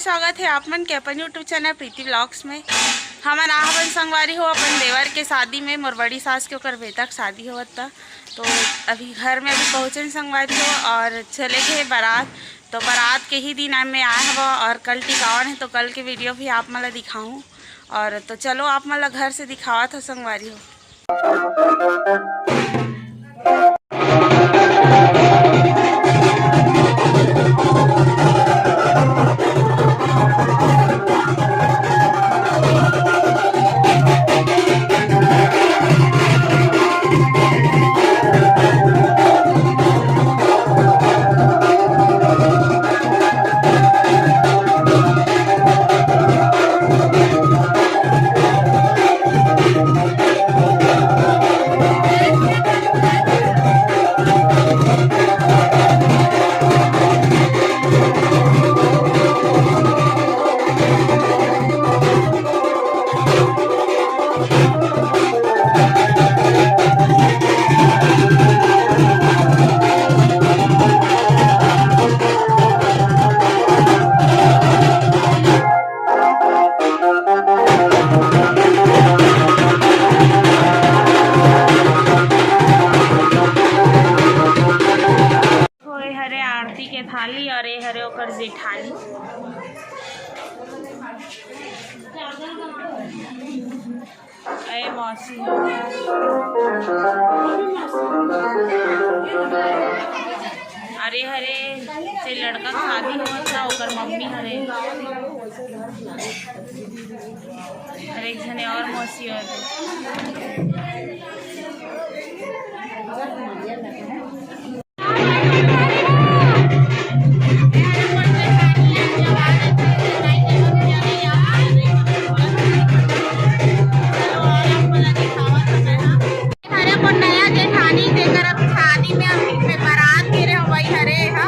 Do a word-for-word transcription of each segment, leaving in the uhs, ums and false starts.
स्वागत हे आप मन के अपन YouTube चैनल प्रीति व्लॉग्स में। हमन आ हवन संगवारी हो अपन देवर के शादी में, मोर बड़ी सास के ओकर बेटा के शादी होवत त। तो अभी घर में अभी पहुँचेन संगवारी हो और चले गे बारात। तो बारात के ही दिन में आए हवा और कल टिकावन हे, तो कल के वीडियो भी आप मन ला दिखाहूँ। और तो चलो आप मन ला घर से दिखावत हो संगवारी हो। तो ये हरे आरती के थाली और ये हरे ओकर जेठानी। ए मौसी। अरे हरे, से लड़का के शादी होवत था, ओकर मम्मी हरे। अरे एक झने और मौसी और। हरे मोर नया जेठानी, जेकर अब शादी में, में बारात गिरे हो, वही हरे हा।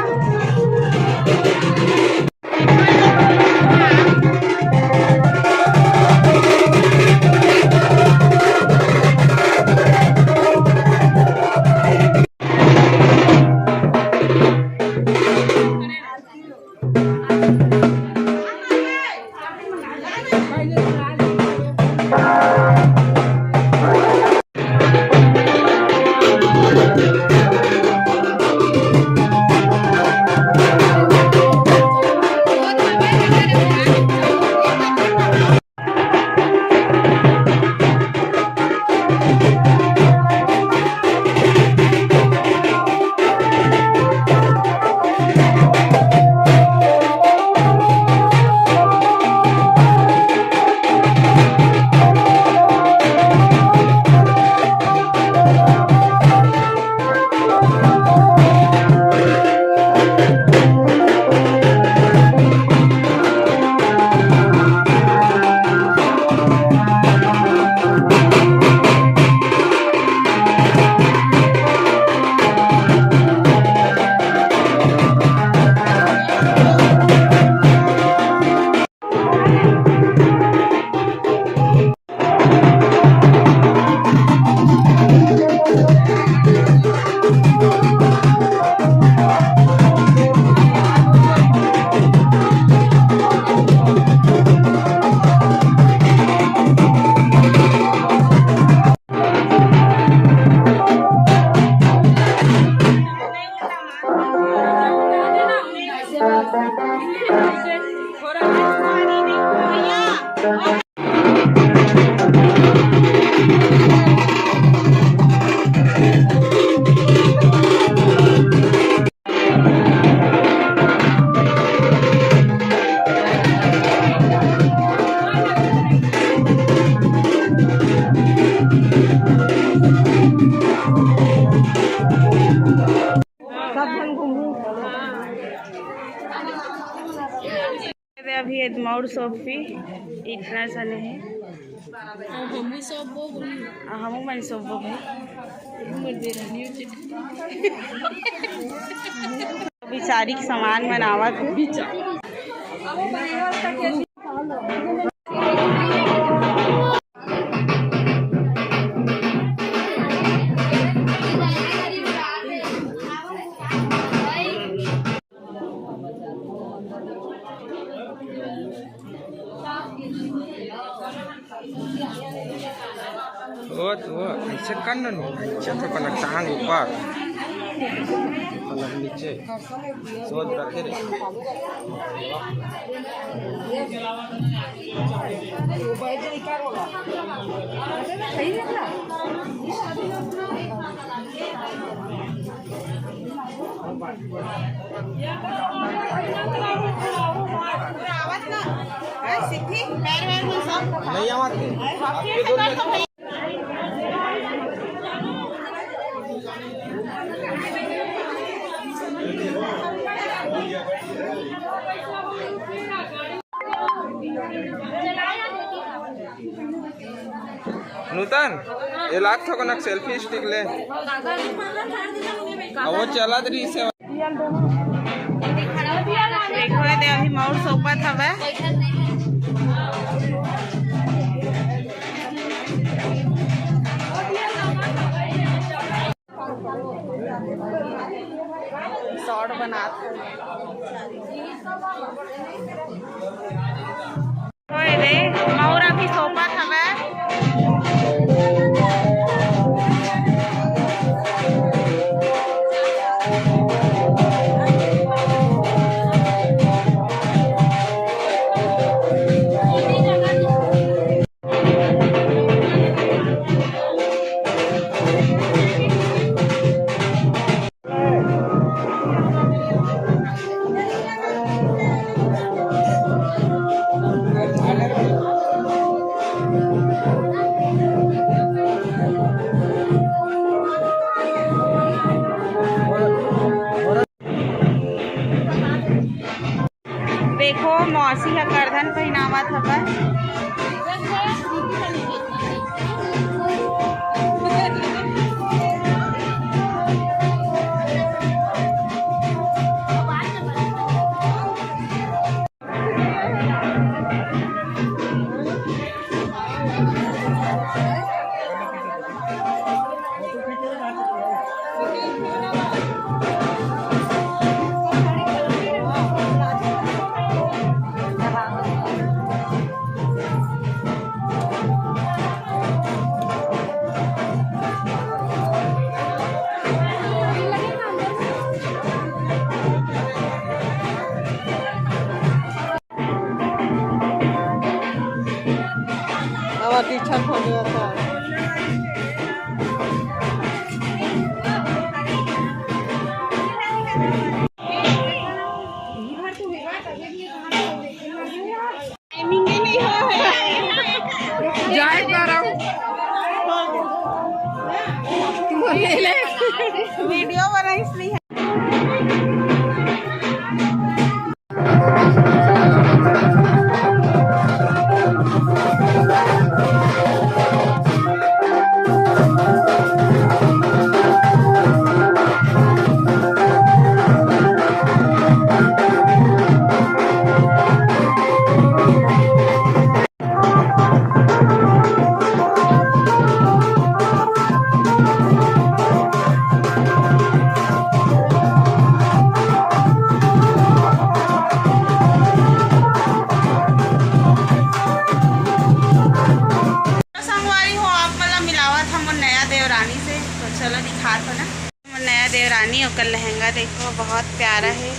अभी ये मौर सोपी इतना सने है। हमू सोबो बोली। आ, हमू मन सोबो भाई। हमर देरानी हो जेठानी। बिचारी के सामान बनावत है। वो तो वो ऐसे कर ना, नीचे तो पलक टांग ऊपर, पलक नीचे, सोच रखे रे। नहीं आवाज। नूतन, ये लाग थको ना सेल्फी स्टिक ले। अब वो चलत रही से। देखो, ये दे अभी मौर सोपत हवय। शॉर्ट बनात हवय। ओए रे, मौर अभी सोपत हवय। देखो, मौसी ह करधन पहिनावत हवय। अब अति अच्छा खोज रहता है। टाइमिंग ही नहीं हो है। जाए जा रहा हूँ। ले ले। वीडियो बनाई इसलिए। संगवारी हो, आप मन ला मिलावत हमन नया देवरानी से। तो चलो दिखात हो ना। नया देवरानी, ओकर लहंगा देखो, बहुत प्यारा है।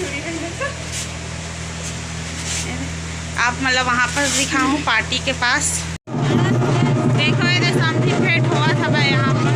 आप मतलब वहाँ पर दिखाऊँ, पार्टी के पास। देखो, ये दे समधी भेंट होवत हवय यहाँ पर।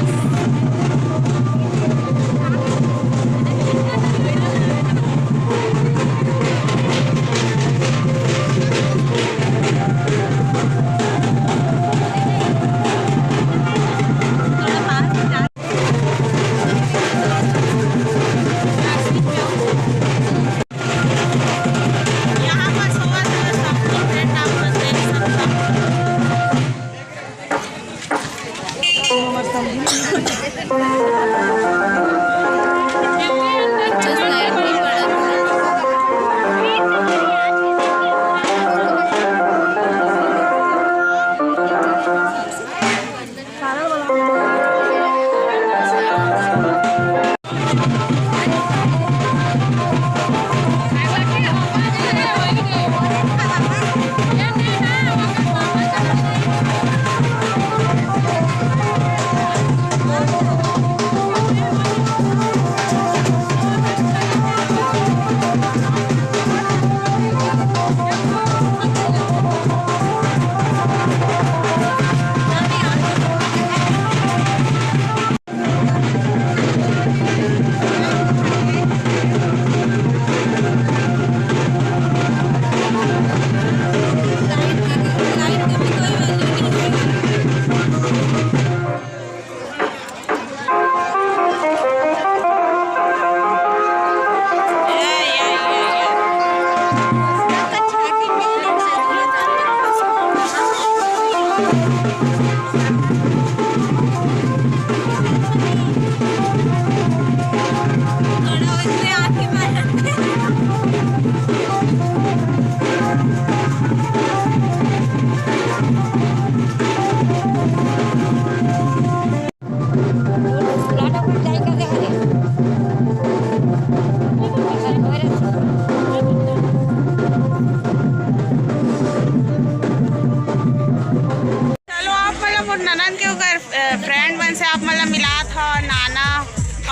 ननद के ओकर, अ, friend मन से आप मन ला मिलात हव, नाना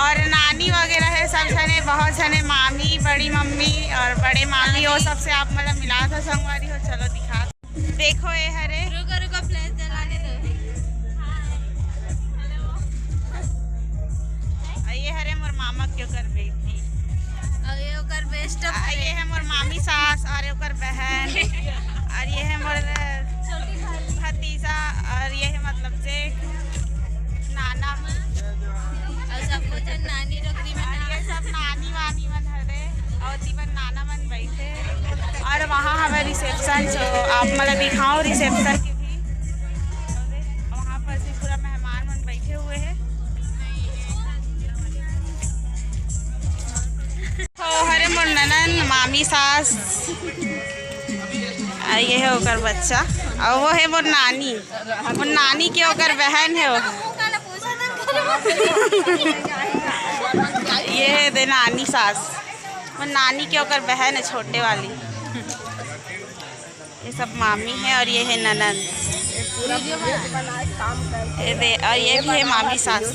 और नानी वगैरह हे, सब झने, बहुत झने, मामी, बड़ी मम्मी और बड़े मामी, वो सब से आप मन ला मिलात हव संगवारी हो। चलो दिखात, देखो ये हरे। रुको, रुको, flash जलाने दो। और ये हरे मोर मामा के ओकर बेटी। और ये ओकर best friend। ये है मोर मामी सास और ओकर बहन। और ये है मोर भतीजा और ये है मतलब जे नाना। और सबको जन नानी टोकरी में और ये सब नानी वानी मन हरे। और ओती बर नाना मन बैठे। और वहाँ हवे reception, जो आप मन ला दिखाओ reception के भी। वहाँ पर भी पूरा मेहमान मन बैठे हुए हैं। तो हरे मोर ननद, मामी सास, आ ये है ओकर बच्चा, और वो है मोर नानी, मोर नानी के ओकर बहन है वो। ये है दे नानी सास, मोर नानी के ओकर बहन है छोटे वाली। ये सब मामी है और ये है ननद। ये दे, और ये भी है मामी सास।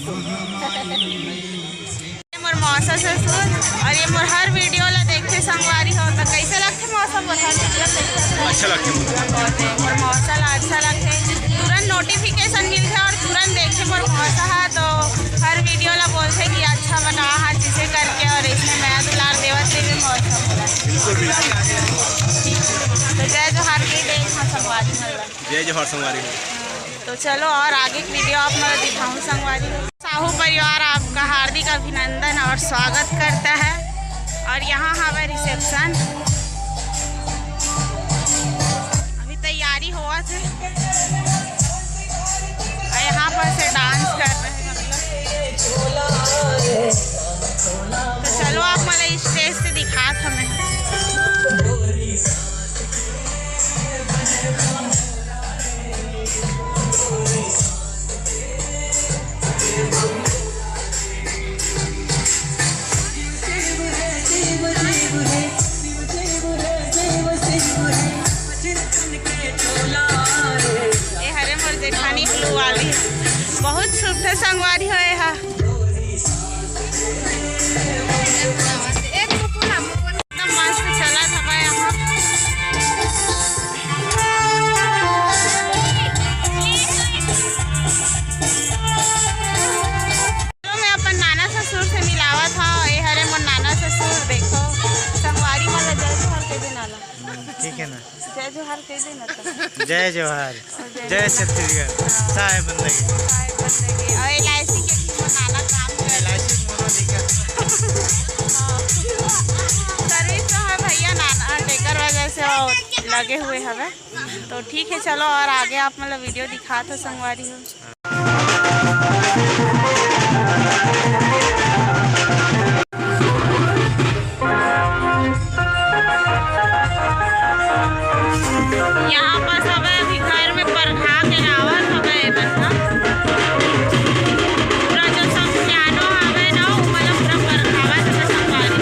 ये मोर मौसा ससुर और ये मोर हर video ला देखथे संगवारी हो, तो कैसे लगथे मौसा मोर हर video देखथे? अच्छा लगथे। बहुत है, मोर मौसा ला अच्छा लगथे। तुरंत notification मिलथे और तुरंत देखथे मोर मौसा हा, तो हर video ला बोलथे कि अच्छा बना हा, चीजें करके, और इसमें मया दुलार देवत हे भी मौसा मोला। बिल्कुल, बिल्कुल। तो जय जोहार के दे हाँ संगवारी हो। जय जोहार संगवारी हो। तो चलो और आगे की video आप मन ला दिखाऊं संगवारी हो। साहू परिवार आपका हार्दिक अभिनंदन और स्वागत करता है। और यहाँ हवे reception, अभी तैयारी होवत है और यहाँ पर से dance कर रहे हैं हम लोग। तो चलो आप मन ला stage से दिखात हमें। ये हरे मोर जेठानी blue वाली, बहुत शुभ थे संगवारी हो ये हा। एकदम मस्त चलत हवय यहाँ। तो मैं अपन नाना ससुर से मिलावत हव। ये हरे मोर नाना ससुर, देखो संगवारी मन ला जय जोहार कह दे नाना। ठीक है ना। जय जोहार कह दे ना तो। जय जोहार। जय छत्तीसगढ़। साहेब बंदगी। साहेब बंदगी। और एलआईसी के भी वो नाना काम कर। एलआईसी मोनो दिखा। हाँ। सर्विस तो है भैया, नाना टेकर वजह से वो लगे हुए हवे। तो ठीक है, चलो और आगे आप मन ला video दिखात हो संगवारी हो। यहाँ पर सब अभी घर में परघा के लावत हवे, मतलब पूरा जो सब सियानो हवे ना, वो मतलब पूरा परघावत हवे संगवारी।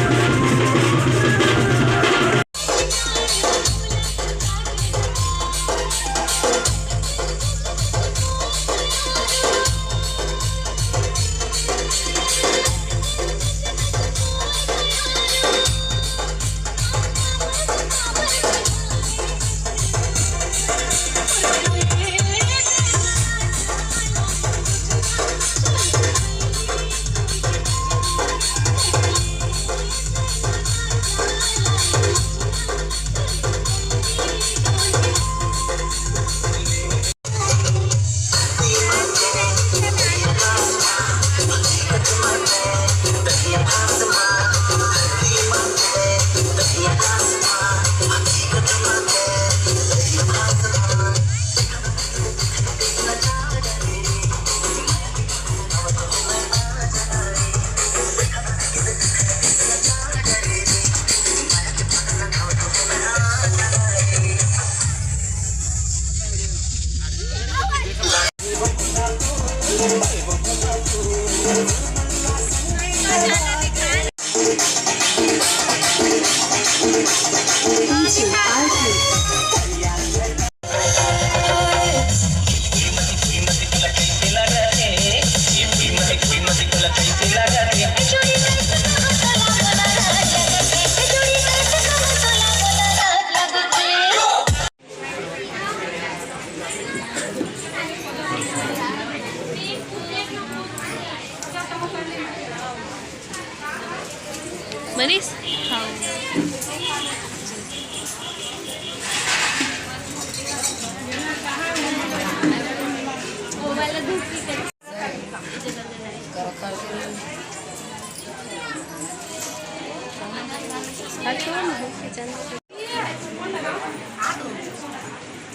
बरिस? हाँ।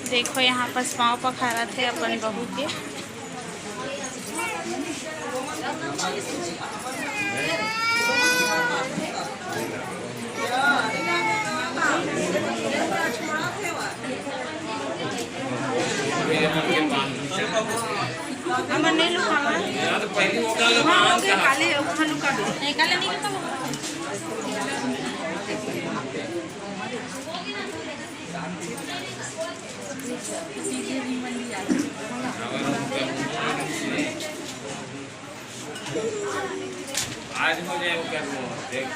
देखो, यहाँ पास पाँव पखारत हे अपन बहू के। हमन नहीं लुकावन। हाँ, ओके, काले, ओखा लुका दे। नहीं, काले नहीं लुका। आज हो जाए वो क्या वो, देख।